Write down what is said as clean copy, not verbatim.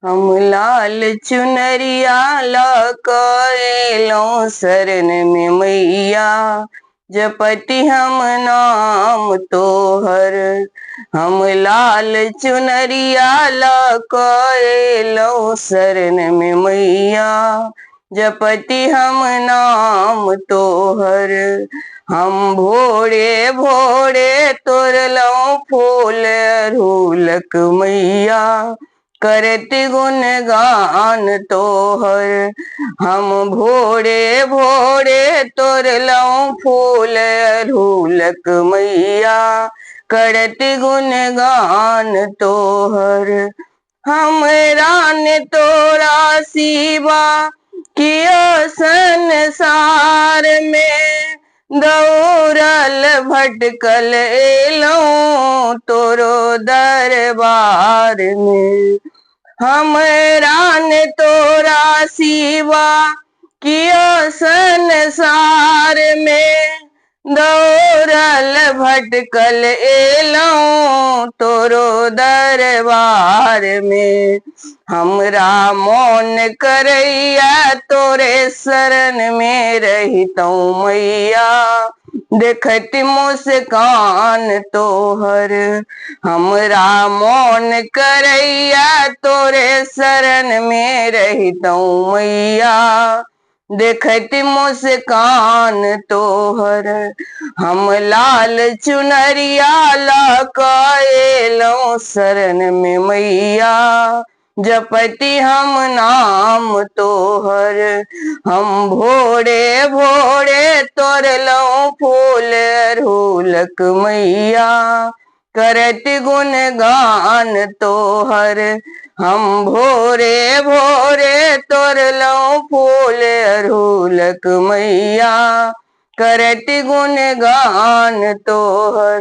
हम लाल चुनरिया लऽ कऽ एलहुँ शरण मे मैया, जपति हम नाम तोहर। हम लाल चुनरिया लऽ कऽ एलहुँ शरण मे मैया, जपति हम नाम तोहर। हम भोरे भोरे तोड़लहुँ फूल अड़हुलक मैया, करति गुणगान तोहर। हम भोरे भोरे तोड़लहुँ फूल अड़हुलक मैया, करति गुणगान तोहर। हमरा ने तोरा सिवा कियो संसार में, दौड़ल भटकल एलहुँ तोरो दरबार में। हमरा ने तोरा सिवा कियो संसार में, दौड़ल भटकल एलहुँ तोरो दरबार में। हमरा मोन करैया तोरे शरण में रहितहुँ मैया, देखत मुस्कान तोहर। हमरा मोन करैया तोरे शरण में रहितहुँ मैया, देखत मुस्कान तोहर। हम लाल चुनरिया लऽ कऽ एलहुँ शरण में मैया, जपति हम नाम तोहर। हम भोरे भोरे तोड़लहुँ फूल अड़हुलक मैया, करति गुणगान तोहर। हम भोरे भोरे तोड़लहुँ फूल अड़हुलक मैया, करति गुणगान तोहर।